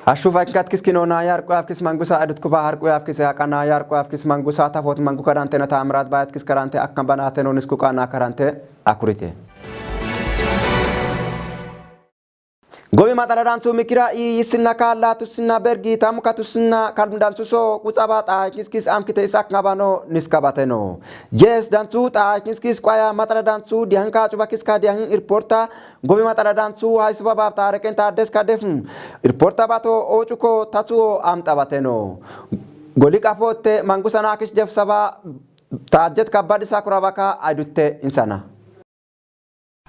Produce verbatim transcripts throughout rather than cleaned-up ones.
Ashu fakat kis kino na yar kuyaf kis mangusa adut kuba har kuyaf kis ya kana yar kuyaf kis mangusa tafot mangu karante na tamrat bayat kis karante akkan banate no nisku kana karante akurite. Gobi matara dansu mikira i yisinna kala tusinna bergi tamuka tusinna kalm dansu so kutsaba ta kiskis amkite isak ngabano niskabateno. Yes dansu ta kiskis kwaya matara dansu dihanka chuba kiska dihan irporta. Gobi matara dansu hai suba bab ta reken ta deska defn irporta bato ochuko tatsuo amtabateno. Goli kafotte mangusana kis jef saba tajet kabadisa kurabaka adutte insana.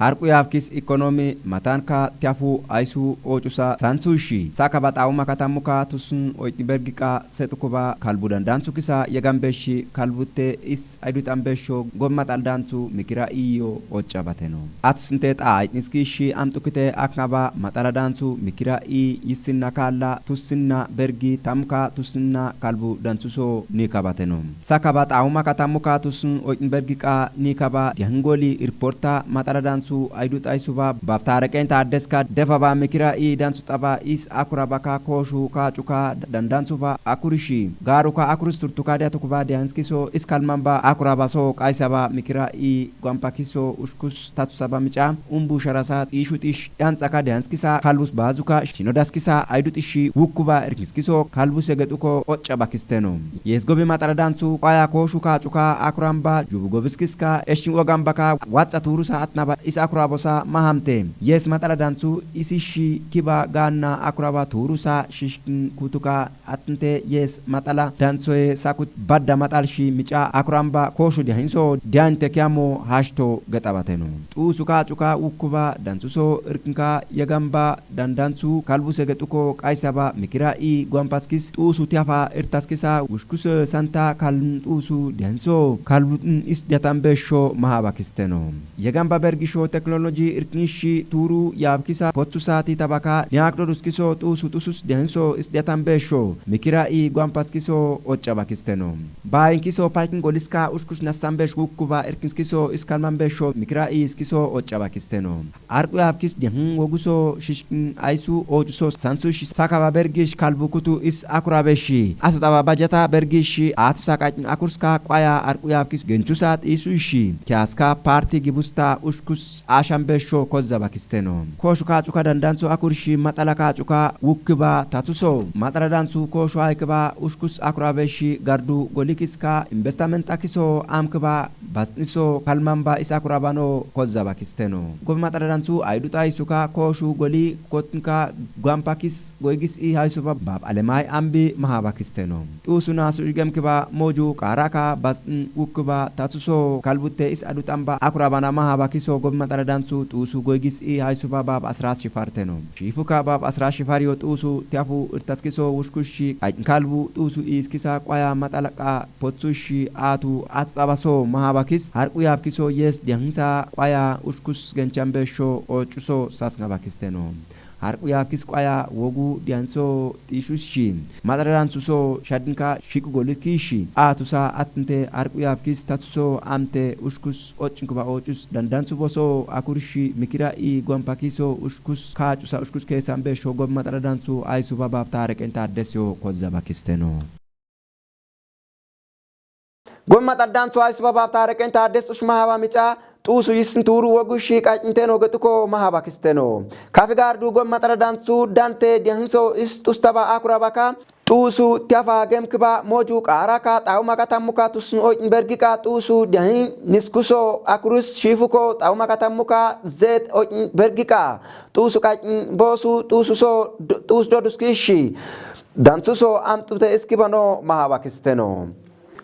Harqu yaafkis ikonomi mataanka tiafu aisu ocusa sansushi saka baxaawuma katamuka tusun oyni bergiqa setukuba kalbu dandansukisa yegambeshi kalbutte is aiduxambesho gom maxal dansu mikira iyo occabateno. Atusinte xaa ayniskishi amxukite aknaba maxala dansu mikira i yisinna kaalla tusinna bergi tamuka tusinna kalbu dansuso nikabateno. Sakaba xaawuma katamuka tusun oyni bergiqa nikaba dihangoli irporta maxala dansu aydu xaysuba babtareqen taddeska defaba mikira i dansu xaba is akurabaka kooshu kaacuka dandansuba akurishi gaaruka akuris turtuka diatukuba dihanskiso iskalmanba akurabaso qaysaba mikira i gwampakiso ushkus tatusaba mica umbu sharasa xiishu xiish dhanxaka dihanskisa kalbus baazuka shinodaskisa aydu xiishi wukkuba irkiskiso kalbus yegexuko occabakisteno. Yes gobi maxara dansu qaya kooshu kaacuka akuramba jubu gobiskiska eshin wogambaka watsa tuurusa atnaba is akurabosa mahamte. Yes maxara dansu isishi kiba gaanna akuraba tuurusa shishkin kutuka atnte yes maxala dansoye sakut badda maxal shi mica akuramba kooshu dihainso diante kiyamo hashto gexabateno. Xuusu kaacuka wukkuba dansuso irkinka yegamba dandansu kalbuse gexuko qaysaba mikira i gwampaskis xuusu tiafa irtaskisa wushkuse santa kalm xuusu dihanso kalbuxn is diatambesho mahabakisteno. Yegamba bergisho teknoloji irkinishi tuuru yaabkisa potsusa titabaka niakdoduskiso xuusu xusus dihanso is diatambesho mikira i gwampaskiso occabakisteno. Baayinkiso paykin goliska ushkush nassambesh wukkuba irkinskiso iskalmanbesho mikira i iskiso occabakisteno. Arqu yaabkis dihan woguso shishkin aysu ocuso sansu sakaba bergish kalbu kutu is akurabeshi asu xaba bajata bergishi aatu saqacin akurska qwaya arqu yaabkis genchusa xiisu ishi kiyaska parti gibusta ushkus ashambesho kozabakisteno. Kooshu kaacuka dandansu akurishi maxala kaacuka wukkiba tatuso maxala dansu kooshu haykiba ushkus akurabeshi gardu golikiska investament akiso amkiba basniso kalmanba is akurabano kozabakisteno. Gobi maxara dansu aydu xaysuka kooshu goli kotnka gwampakis goygis i haysuba bab alemay ambi mahabakisteno. Xuusu nasu igemkiba moju qaaraka basn wukkiba tasuso kalbutte is aduxamba akurabana mahabakiso gobi maxara dansu xuusu goygis i haysuba bab asras shifarteno. Shifuka bab asras shifariyo xuusu tiafu irtaskiso wushkushi qayn kalbu xuusu iiskisa qwaya maxalaqa potsushi aatu atxabaso mahabakis harqu yaabkiso yes dihansa qwaya ushkus genchambesho ocuso sasngabakisteno. Harqu yaabkis qwaya wogu dihanso xiishushi maxara dansuso shadinka shiqu golikishi aatusa atnte harqu yaabkis tatuso amte ushkus ocinkuba ocus dandansuboso akurishi mikira i gwampakiso ushkus kaacusa ushkus keesanbesho gobi maxara dansu aysuba babtareqen taddesyo kozabakisteno. Gobi maxara dansu aysuba babtareqen taddes ushma haba mica xuusu yissin tuuru wogu shiiqacinteno gexuko mahabakisteno. Kafi gardu gobi maxara dansu dante dihanso is xustaba akurabaka xuusu tiafa gemkiba moju qaaraka xaawuma katammuka tusun oyni bergiqa xuusu dihin niskuso akurus shifuko xaawuma katammuka zet oyni bergiqa xuusu qaycin boosu xuususo xuus doduskishi dansuso amxute iskibano mahabakisteno.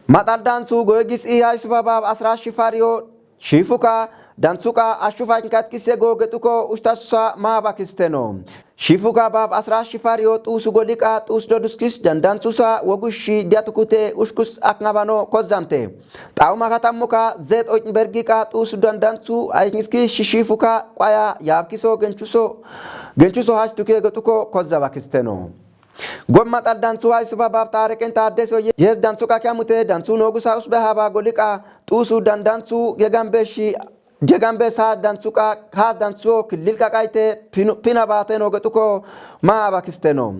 Maxal dansu goygis i haysuba bab asra shifariyo shifuka dansuka ashufa inkatkis yego gexuko ushtasusa mahabakisteno. Shifuka bab asra shifariyo xuusu goliqa xuus doduskis dandansusa wogushi diatukute ushkus akngabano kozamte. Xaawuma katammuka zet oyni bergiqa xuusu dandansu ayniskishi shifuka qwaya yaabkiso genchuso genchuso hashtuke gexuko kozabakisteno. Gobi maxal dansu haysuba babtareqen taddeso yes dansuka kiyamute dansu noogusa usbe haba goliqa xuusu dandansu yegambeshi Jegambes haas danthuqa haas danthuo killil qaqayte pinu- pina baateno gexuko ma abakisteno.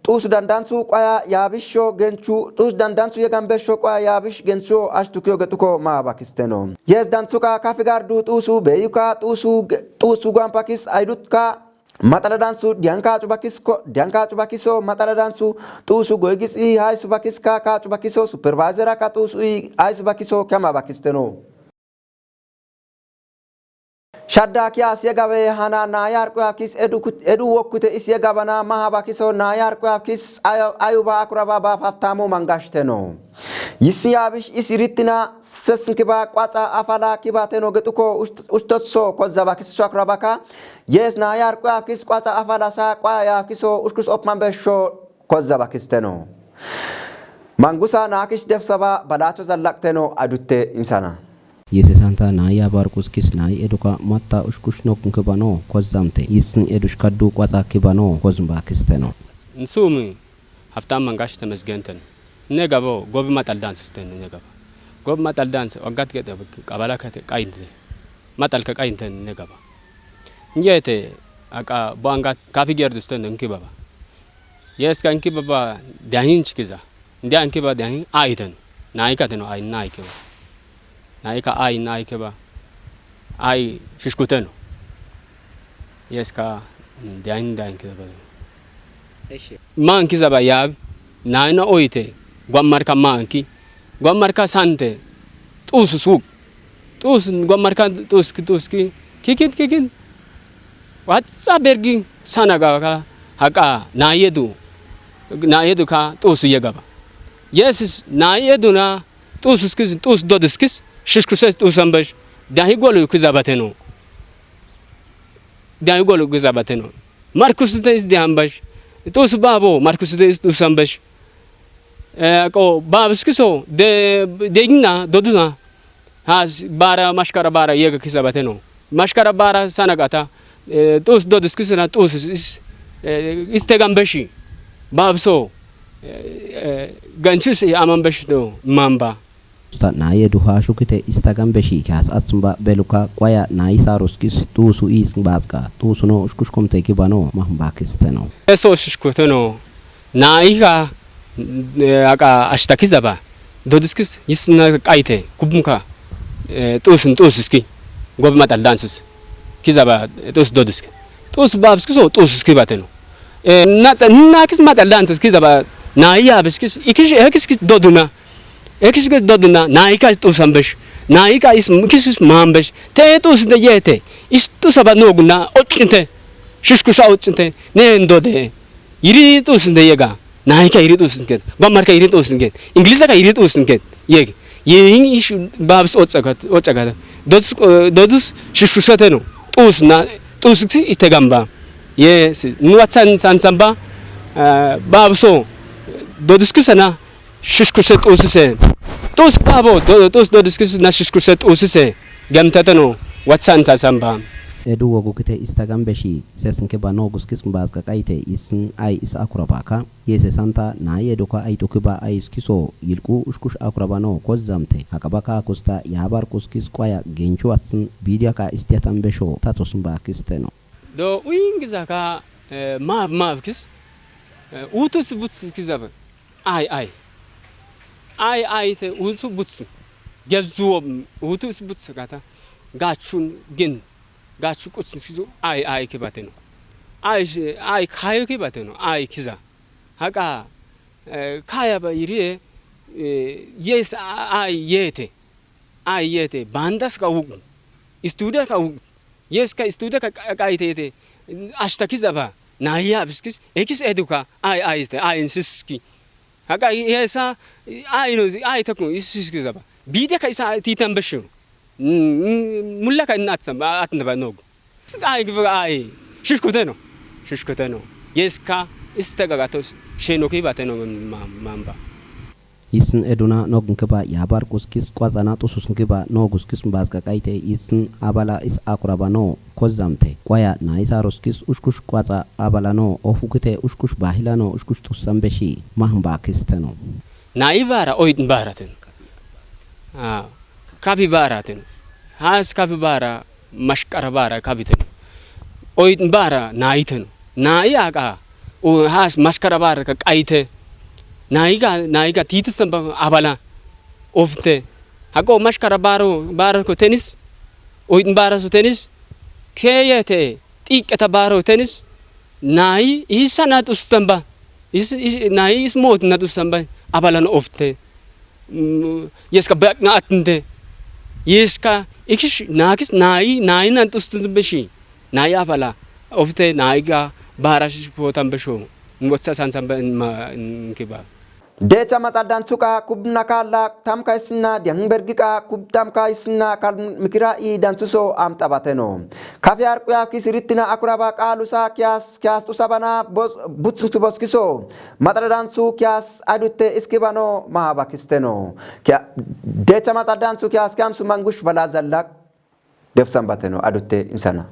Xuusu dandanthu qwaya yaabisho genchu xuusu dandanthu yegambesho qwaya yaabish genthuo ashtukiyo gexuko ma abakisteno. Yees danthuqa kafi gardu xuusu beyuka xuusu ge- xuusu gwampakis aydutka maxaladansu diyanka cubakisko diyanka cubakiso maxaladansu xuusu goygis i haysu bakiska ka cubakiso supervayzera ka xuusu i haysu bakiso kama bakisteno. Shadda kiyas yegabe hana naayar quyafkis edu kut- edu wokkute is yegabana maha bakiso naayar quyafkis ayo- ayuba akuraba ba paftamo mangashteno. Yissi yaabish is irittina sesnkiba qwaxa afala kibateno gexuko usht- ushtotso kozza bakis shakurabaka. Yees naayar quyafkis qwaxa afala sa qwaya yafkiso ushkus opman besho kozza bakisteno. Mangusa naakish defsaba balacho zallaqteno adutte insana. Yesesanta naaya barquskis naay eduka matta ushkush nok nkibano kozzamte yisn edush kaddu qwaxa kibano kozm bakisteno. Nsumi haftam mangash temezgenten. Ne gabo gobi matal dans sten ne gaba. Gobi matal dans waggat gete qabala kate qaynte. Matal ka qaynten ne gaba. Njete aqa bo angat kafi gerdu sten nki baba. Yes ka nki baba dahin chikiza. Ndia nki ba dahin aiten. Naika teno ai naike ba. Naika ai naike ba. Ai shishkuteno. Yes ka dahin dahin kiza ba. Eshi. Man kiza ba yab. Naina oite. Gwammarka manki. Gwammarka sante. Tusu suk. Tus gwammarka tuski tuski. Kikit kikit. Watsa bergi sana gaka haqa nayedu. Nayedu ka tusu yegaba. Yesus nayeduna tususkis tus doduskis shishkuses tusambash. Dahi golu kizabateno. Dahi golu kizabateno. Markus de is de ambash. Tus babo Markus de is tusambash. Eh, ko babskiso de de gina doduna. Has bara mashkara bara yega kizabateno. Mashkara bara sanagata. Eh, tus doduskisna tus is eh, istegambashi. Babso eh, eh, ganchis amambashi no mamba. Usta naye duha shukite istagambashi kas asmba beluka qwaya nayi saruskis tusu is baska tusu no ushkushkomte kibano mahmbakisteno. Eso shishkuteno. Naika eh, aka ashtakizaba. Dodiskis yisna qaite kubmuka eh, tusun tusiski. Gobi matal dansus. Kizaba eh, tus dodiski. Tus babskiso tusiski bateno. Eh, na nakis matal dansus kizaba. Nayi abskis ikish ekiskis doduna. Ekiskis doduna. Naika tusambesh. Naika is kisus mambesh. Te tus de yete. Is tusaba noguna ochinte. Shishkusa ochinte. Ne ndode. Iri tusin de yega. Naika iri tusin ket. Gwammarka iri tusin ket. Inglizaka iri tusin ket. Yeg. Ye in ish babs otsakat otsakat. Dodus eh, dodus shishkusateno. Tus na tus itegamba. Ye si nuwatsan san samba. Eh, babso dodus kusana shishkuset tusise. Tus babo do- tus dodus kusana shishkuset tusise. Gamtateno. Watsan san samba. Edu wogu kite istagambeshi. Sesnke ba nogus kis mbaska qaite isn ay is akurabaka. Yese santa naye doka ay tukiba ay iskiso yilqu ushkush akurabano kozzamte hakabaka kusta yabar kuskis qwaya genchu atsn bidiaka istiyatan besho tatos mbakisteno. Do uyingizaka eh, mab mabkis eh, utus butskizaba. Ay ay. Ay ay te utu butsu. Gebzuo utus butskata. Gachun gin. Gachu kutsu ay ay kibateno. Ay ay kayo kibateno. Ay kiza. Haqa eh, kaya ba iriye eh, yes a- ay yete. Ay yete bandas ka ugu. Istudia ka ugu. Yes ka istudia ka ka- kaitete. Ashtakizaba. Nayi abskis ekis eduka ay ay este ay insiski. Haqa yesa ay no ay takun issiskizaba. Bide ka isa titan bashu. Mulla ka inatsan ba atnaba nogu. Ay ay shishkuteno. Shishkuteno. Yeska istagagatos shenoki bateno mamba. Isn eduna nognkiba yabar kuskis qwaxana tususnkiba noguskis mbaska qaite isn abala is akurabano kozzamte qwaya nayi saruskis ushkush qwaxa abalano ofukite ushkush bahilano ushkush tussan beshi mahmbakisteno. Nayi bara oytn baraten. Ah, kapi baraten. Haas kafi baara, mashqara baara kafiteno. Oyxin baara naayiteno. Naayi aqa, o haas mashqara baara ka qayite. Naayiga, naayiga tiitis tamba abala ofte. Haqo mashqara baaro, baara ko tenis. Oyxin baara so tenis. Keeyete, xiiqeta baaro tenis. Naayi isa na xustamba. Is, is, naayi is moot na xustamba. Abalan ofte. Mm, yeska baqna attinde. Yeska ikish naakis naayi, naayi nan xustun beshi. Naayi afala. Ofte naayiga baarash pootan besho. Ngotsa sansan be ma nkiba. Deecha maxal dantsu qa kubna kaalla tamka issinna diyan bergi qa kub tamka issinna kal mikira i dantsu so am xabateno. Kafi harqu yaafkis rittina akuraba qaalusa kiyas, kiyas xusabana bos-, butsuntu boskiso. Maxal dantsu kiyas adutte iskibano mahabakisteno. Kiya-, deecha maxal dantsu kiyas kiyamsu mangush bala zallak defsan bateno adutte insana.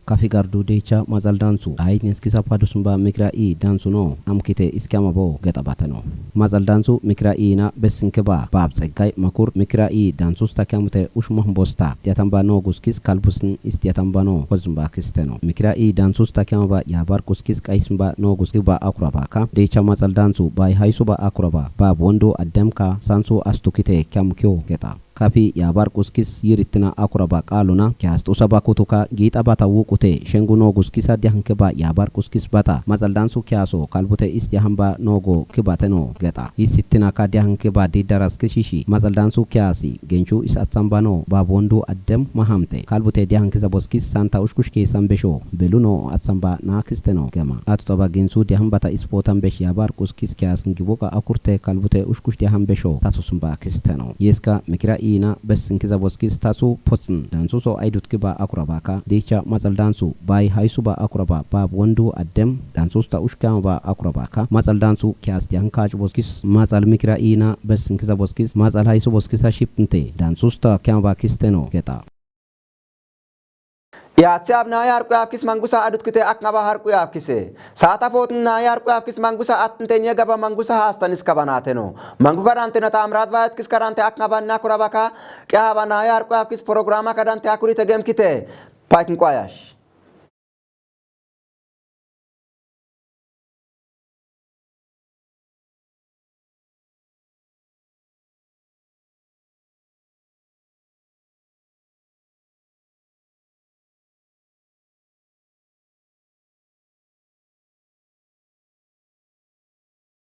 Kafi gardu deecha maxal dantsu ayit niskisa padusumba mikira i dantsu no amkite iskiyama bo gexa bateno. Maxal dantsu mikira i na besinke ba baab Tseggay Makur mikira i dantsus takiyamute ush mahmbosta diyatamba no guskis kalbusn is diyatamba no kozumba kisteno. Mikira i dantsus takiyama ba yabar guskis qaysumba no guski ba akuraba ka deecha maxal dantsu bay haysu ba akuraba baab wondu addem ka sansu astukite kiyam kiyo gexa. Kafi yabar quskis yirittina akuraba qaluna kiyas xusa ba kutuka giixa bata wuqute shengu no guskisa diyahanke ba yabar quskis bata maxal dansu kiyaso kalbute is diyahamba no go kibate no gexa. Is sittina ka diyahanke ba diddaras kishishi maxal dansu kiyasi genchu is atsamba no ba bondu addem mahamte kalbute diyahankiza boskis santa ushkush kesan besho belu no atsamba na kiste no gema. Atu taba ginsu diyahambata is potan besh yabar quskis kiyas ngibuqa akurte kalbute ushkush diyahan besho tasusumba kiste no. Yeska mikira ina bes nkiza boskis tasu potsn dansu so aidut kiba akurabaka dicha maxal dansu bay haysu ba akuraba bab wondu addem dansus ta ushkama ba akurabaka maxal dansu kiyas diyahan kaj boskis maxal mikira ina bes nkiza boskis maxal haysu boskisa shipnte dansus ta kiyama ba kiste no gexa. Yaatsi ab naaya harqu yaafkis mangusa adutkite akngaba harqu yaafkise. Saata footin naaya harqu yaafkis mangusa attinte niya gaba mangusa haastan iskabanateno. Mangu kadantena taamrat ba yatkis kadante akngaba na kurabaka qiyaba naaya harqu yaafkis programa kadante akurite gemkite. Paykin qayash.